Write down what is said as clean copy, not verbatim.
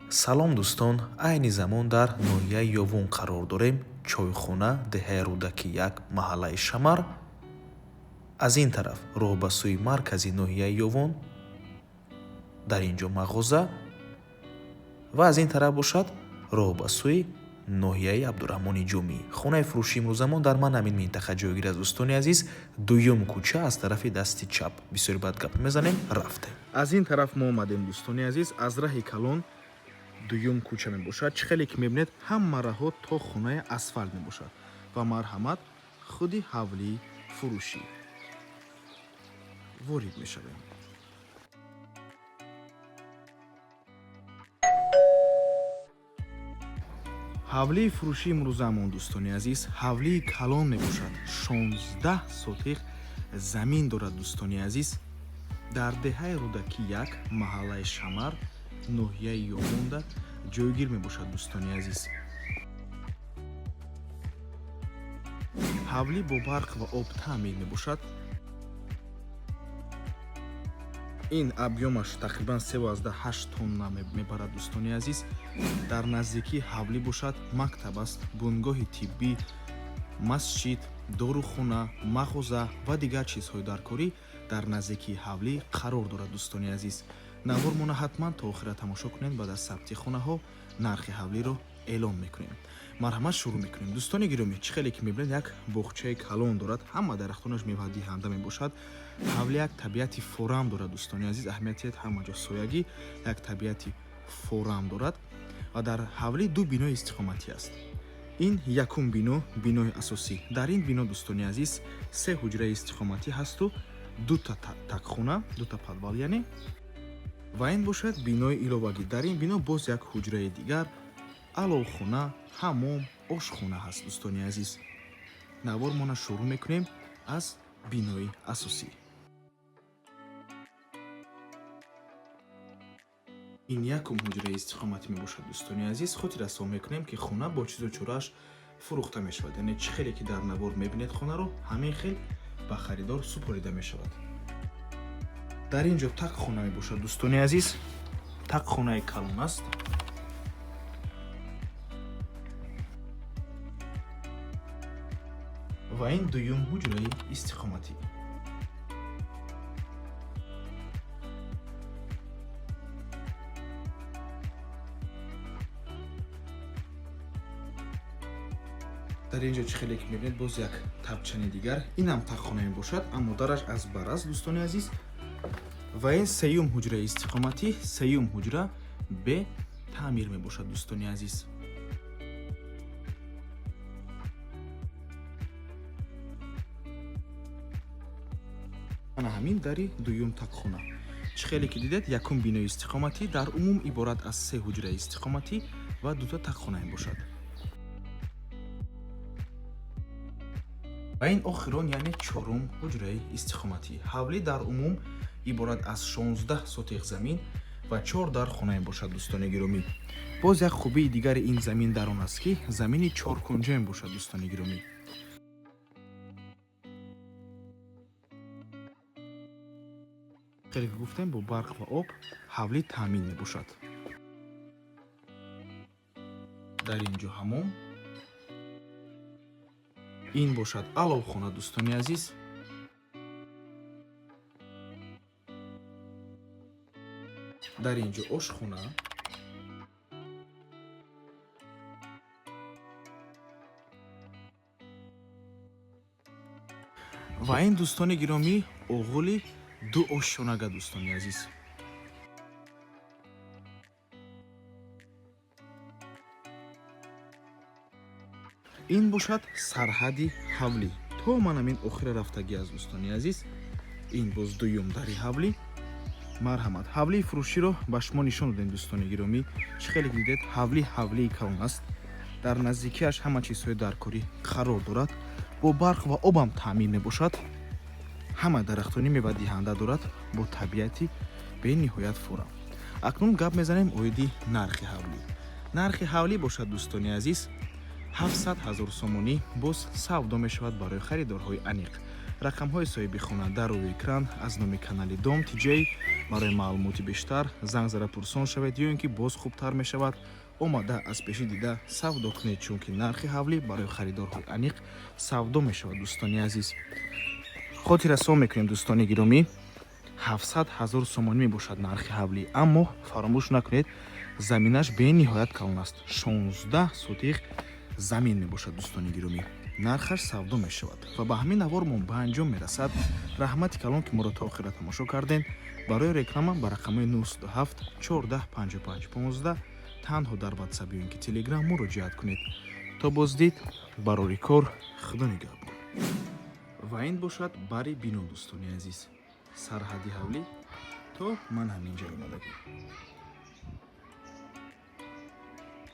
Салом, дӯстон! Айни замон дар ноҳияи Ёвон қарор дорем. Чойхона, деҳаи Рӯдаки 1, маҳаллаи Шамар. Аз ин тараф роҳ ба сӯи маркази ноҳияи Ёвон, дар ин ҷо мағоза, ва аз ин тараф бошад роҳ ба сӯи ноҳияи Абдураҳмони Ҷомӣ. Хонаи фурӯшии имрӯзамон дар ман ҳамин минтақа ҷойгир аст, дӯстони азиз. Дуюм кӯча аз тарафи дасти чап. Бисёри баъд гап мезанем, рафтем. Аз ин тараф мо омадем, дӯстони азиз, аз раҳи калон дуюм кӯча мебошад. Чӣ хеле ки мебинед, ҳама раҳо то хонаи асфалт мебошад. Ва марҳамат, худи ҳавлии фурӯшӣ ворид мешавем. Ҳавлии фурӯшии имрӯзаамон, дӯстони азиз, ҳавлии калон мебошад. 16 сотих замин дорад, дӯстони азиз. Дар деҳаи Рӯдакӣ 1, маҳаллаи Шамар, ноҳияи Ёвонда ҷойгир мебошад, дӯстони азиз. Ҳавлӣ бо барқ ва об таъмин мебошад. Ин объёмаш тақрибан 3,8 тонна мебарад, дӯстони азиз. Дар наздикии ҳавлӣ бошад мактаб аст, бунгоҳи тиббӣ, масҷид, дорухона, мағоза ва дигар чизҳои даркорӣ дар наздикии ҳавлӣ қарор дорад, дӯстони азиз. Навормона ҳатман то охира тамошо кунед. Баъд аз сабти хонаҳо нархи ҳавлиро эълон мекунем. Марҳамат, шурӯъ мекунем, дӯстони гиромӣ. Чӣ хеле ки мебинед, як боғчаи калон дорад, ҳама дарахтонаш мевадиҳанда мебошад. Ҳавли як табиати форам дорад, дӯстони азиз. Аҳамияти ҳама ҷо соягӣ, як табиати форам дорад. Ва дар ҳавлӣ ду бинои истиқоматӣ аст. Ин якум бино, бинои асосӣ. Дар ин бино, дӯстони азиз, се ҳуҷраи истиқоматӣ ҳасту дута такхона, дута подвал яъне. Ва ин бошад бинои иловагӣ. Дар ин бино боз як ҳуҷраи дигар, аловхона, ҳаммом, ошхона ҳаст, дӯстони азиз. Навормона шурӯъ мекунем аз бинои асосӣ. Ин якум ҳуҷраи истиқоматӣ мебошад, дӯстони азиз. Хотиррасон мекунем, ки хона бо чизу чорааш фурӯхта мешавад, яъне чӣ хеле ки дар навор мебинед хонаро, ҳамин хел ба харидор супорида мешавад. Дар ин ҷо тақхона мебошад, дӯстони азиз. Тақхонаи калон аст. Ва ин дуюм ҳуҷраи истиқоматӣ. Дар ин ҷо, чӣ хеле ки мебинед, боз як табчани дигар. Инам тақхона мебошад, аммо дараш аз бар аст, дӯстони азиз. Ва ин сеюм ҳуҷраи истиқоматӣ. Сеюм ҳуҷра бе таъмир мебошад, дӯстони азиз. Ана ҳамин дари дуюм тақхона. Чӣ хеле ки дидед, якум бинои истиқоматӣ дар умум иборат аз се ҳуҷраи истиқоматӣ ва дута тақхона мебошад. Ва ин охирон, яъне чорум ҳуҷраи истиқоматӣ. Ҳавлӣ дар умум иборат аз 16 сотих замин ва чор дар хона мебошад, дӯстони гиромӣ. Боз як хубии дигари ин замин дар он аст, ки замини чоркунҷа мебошад, дӯстони гиромӣ. Хеле ки гуфтем, бо барқ ва об ҳавлӣ таъмин мебошад. Дар ин ҷо ҳаммом, ин бошад аловхона, дӯстони азиз. Дар ин ҷо ошхона. Ва ин, дӯстони гиромӣ, оғули ду ошёнага, дӯстони азиз. Ин бошад сарҳади ҳавлӣ то манам ин охира рафтагӣ аст, дӯстони азиз. Ин боз дуюм дари ҳавлӣ. Марҳамат, ҳавлии фурӯширо ба шумо нишон додем, дӯстони гиромӣ. Чӣ хеле ки дидед, ҳавлӣ ҳавлии калон аст. Дар наздикиаш ҳама чизҳои даркорӣ қарор дорад, бо барқ ва обам таъмин мебошад, ҳама дарахтони мевадиҳанда дорад бо табиати бениҳоят форам. Акнун гап мезанем оиди нархи ҳавлӣ. Нархи ҳавлӣ бошад, дӯстони азиз, 700 000 сомонӣ, боз савдо мешавад барои харидорҳои аниқ. Рақамҳои соҳиби хона дар рӯи экран. Аз номи канали Дом Тиҷей барои маълумоти бештар занг зада пурсон шавед ё ин ки боз хубтар мешавад, омада аз пешӣ дида савдо кунед, чунки нархи ҳавлӣ барои харидорҳои аниқ савдо мешавад. Дӯстони азиз, хотиррасон мекунем, дӯстони гиромӣ, 700 ҳазор сомонӣ мебошад нархи ҳавлӣ. Аммо фаромӯш накунед, заминаш бениҳоят калон аст, 16 сотих замин мебошад. Дӯстони гиромӣ, нархаш савдо мешавад. Ва ба ҳамин навормон ба анҷом мерасад. Раҳмати калон, ки моро то охира тамошо кардем. Барои реклама ба рақамҳои 97 14 55 15 танҳо дар Ватсап ё ин ки Телеграм муроҷиат кунед. То боздид, барори кор, Худо нигаҳбон. Ва ин бошад бари бино, дӯстони азиз. Сарҳади ҳавлӣ то ман ҳамин ҷо омадагӣ.